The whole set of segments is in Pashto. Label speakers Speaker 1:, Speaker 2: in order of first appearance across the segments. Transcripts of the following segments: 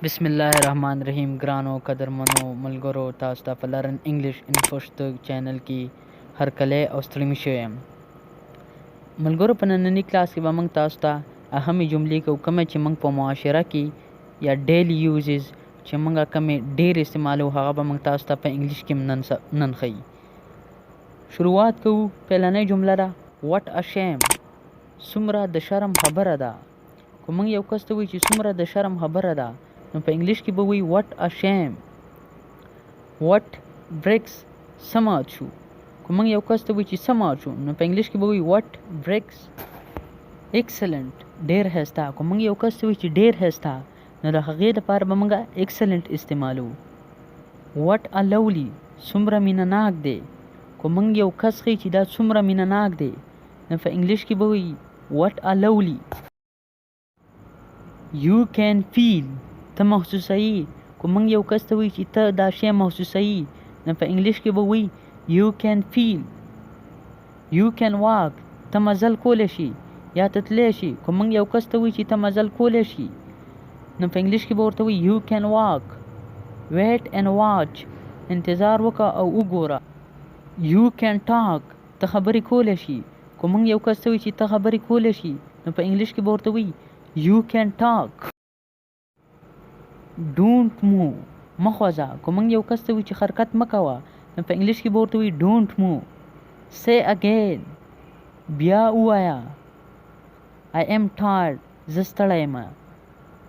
Speaker 1: بسم الله الرحمن الرحیم. ګرانو قدرمنو ملګرو، تاسو ته په Learn English in Pashto channel کې هرکلی او ستړي مه شوی یم. ملګرو، په ننني کلاس کې به موږ تاسو ته اهمې جملې کوو، کومې چې موږ په معاشره کې یا daily uses چې موږ کومې ډېر استعمالوو، هغه به موږ تاسو ته په انګلیش کې نن ښیي. شروعات کوو. پیلنۍ جمله ده What a shame، څومره د شرم خبره ده. که موږ یو کس ته وایو چې څومره د شرم خبره ده، نو په انګلیش کې به وایي What a shame. What bricks، څه مات شو؟ که موږ یو کس ته وایو چې څه مات شو، نو په انګلیش کې به وایي What bricks. Excellent، ډیر ښایسته. که موږ یو کس ته وایو چې ډیر ښایسته، نو د هغې لپاره به موږ excellent استعمالوو. What a lovely، څومره مینه ناک دی. که موږ یو کس ښیي چې دا څومره مینه ناک دی، نو په انګلیش کې به وایي What a lovely. You can feel، ته محسوسوي. که موږ یو کس ته وایو چې ته دا شی محسوسوي، نو په انګلیش کې به وایي You can feel. You can walk، ته مزل کولی شي یا ته تللی شي. که موږ یو کس ته وایو چې ته مزل کولی شي، نو په انګلیش کې به ورته وایي You can walk. Wait and watch، انتظار وکړه او وګوره. You can talk، ته خبرې کولی شي. که موږ یو کس ته وایو چې ته خبرې کولی شي، نو په انګلیش کې به ورته وایي You can talk. Don't move، مه خوځه. که موږ یو کس ته وایو چې حرکت مه کوه، نو په انګلیش کې به ورته وایي Don't move. Say again، بیا ووایه. I am tired، زه ستړی یم.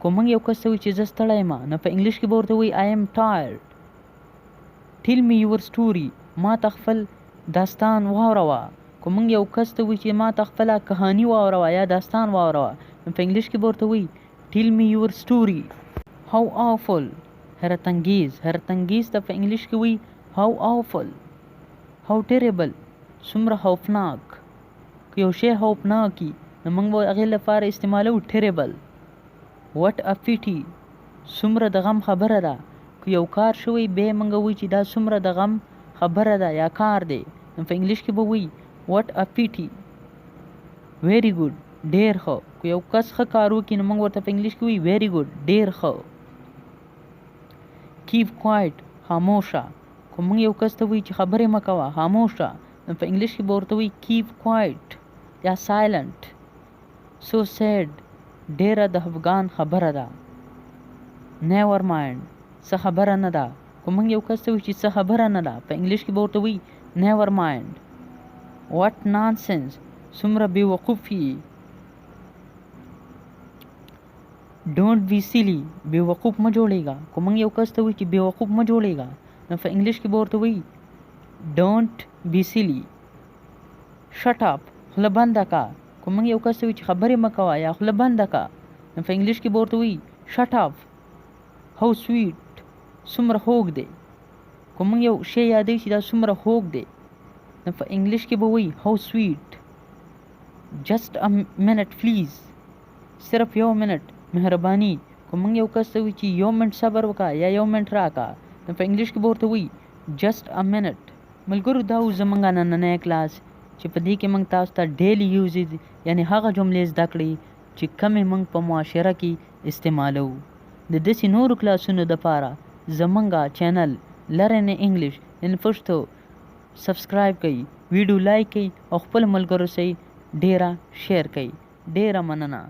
Speaker 1: که موږ یو کس ته وایو چې زه ستړی یم، نو په انګلیش کې به ورته وایي I am tired. Tell me your story، ما ته خپل داستان واوروه. که موږ یو کس ته وایو چې ما ته خپله کهانی واوروه یا داستان واوروه، نو په انګلیش کې به ورته وایي Tell me your story. How awful، حیرت انگیز. حیرت انگیز ته په انګلیش کې وایي How awful. How terrible، څومره خوفناک. که یو شی خوفناک وي، نو موږ به هغې لپاره استعمالوو terrible. What a pity، څومره د غم خبره ده. که یو کار شوی، بیا موږ وایو چې دا څومره د غم خبره ده یا کار دی، نو په انګلیش کې به وایي What a pity. Very good، ډیر ښه. که یو کس ښه کار وکړي، نو موږ ورته په انګلیش کې وایي Very good، ډیر ښه. Keep quiet، خاموشه. که موږ یو کس ته وایو چې خبرې مه کوه، خاموشه، نو په انګلیش کې به ورته وایي Keep quiet یا silent. So sad، ډیره د خفګان خبره ده. Never mind، څه خبره نه ده. که موږ یو کس ته وایو چې څه خبره نه ده، په انګلیش کې به ورته وایي Never mind. What nonsense، څومره بې وقوف یې. Don't be silly، بې وقوف مه جوړېږه. که موږ یو کس ته وایو چې بې وقوف مه جوړېږه، نو په انګلیش کې به ورته وایي Don't be silly. Shut up، خوله بنده کا. که موږ یو کس ته وایو چې خبرې مه کوه یا خوله بنده کا، نو په انګلیش کې به ورته وایي Shut up. How sweet، څومره خوږ دی. که موږ یو شی یادوي چې دا څومره خوږ دی، نو په انګلیش کې به وایي How sweet. Just a minute, please، صرف یو منټ مهرباني. که موږ یو کس ته وایو چې یو منټ صبر وکړه یا یو منټ راکړه، نو په انګلیش کې به ورته وایي Just a minute. ملګرو، دا و زمونږ نننی کلاس چې په دې کې موږ تاسو ته daily uses، یعنی هغه جملې زده کړې چې کومې موږ په معاشره کې استعمالوو. د داسې نورو کلاسونو دپاره زمونږ channel Learn English in Pashto subscribe کړئ، ویډیو لایک کړئ او خپل ملګرو سره ډیره share کړئ. ډیره مننه.